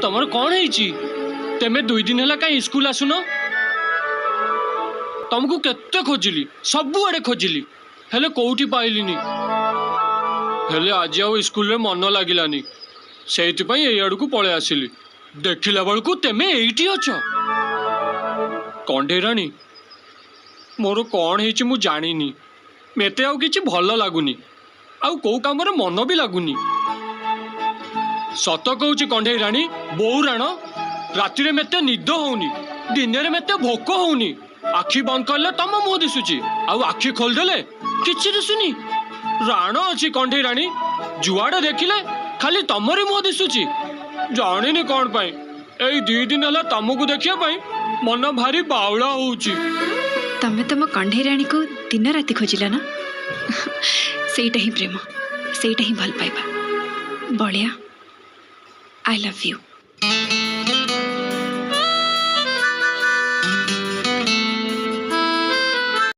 ତମର କଣ ହେଇଛି? ତେମେ 2 ଦିନ ହେଲା କାଇଁ ସ୍କୁଲ ଆସୁନ? ତମକୁ କେତେ ଖୋଜିଲି, ସବୁଆଡେ ଖୋଜିଲି, ହେଲେ କୋଉଠି ପାଇଲିନି। ହେଲେ ଆଜି ଆଉ ସ୍କୁଲରେ ମନ ଲାଗିଲାନି, ସେଇଥିପାଇଁ ଏଇ ଆଡକୁ ପଳେଇ ଆସିଲି। ଦେଖିଲା ବେଳକୁ ତେମେ ଏଇଠି ଅଛ। କଣ୍ଢେଇ ରାଣୀ, ମୋର କଣ ହେଇଛି ମୁଁ ଜାଣିନି। ମତେ ଆଉ କିଛି ଭଲ ଲାଗୁନି, ଆଉ କୋଉ କାମରେ ମନ ବି ଲାଗୁନି। ସତ କହୁଛି କଣ୍ଢେଇ ରାଣୀ, ବୋଉ ରାଣ, ରାତିରେ ମତେ ନିଦ ହଉନି, ଦିନରେ ମତେ ଭୋକ ହଉନି। ଆଖି ବନ୍ଦ କଲେ ତମ ମୁହଁ ଦିଶୁଛି, ଆଉ ଆଖି ଖୋଲିଦେଲେ କିଛି ଦିଶୁନି। ରାଣ ଅଛି କଣ୍ଢେଇ ରାଣୀ, ଯୁଆଡେ ଦେଖିଲେ ଖାଲି ତମରି ମୁହଁ ଦିଶୁଛି। ଜାଣିନି କଣ ପାଇଁ ଏଇ 2 ଦିନ ହେଲା ତମକୁ ଦେଖିବା ପାଇଁ ମନ ଭାରି ବାଉଳା ହଉଛି। ତମେ ତମ କଣ୍ଢେଇ ରାଣୀକୁ ଦିନ ରାତି ଖୋଜିଲ ନା? ସେଇଟା ହିଁ ପ୍ରେମ, ସେଇଟା ହିଁ ଭଲ ପାଇବା। ବଳିଆ, I love you.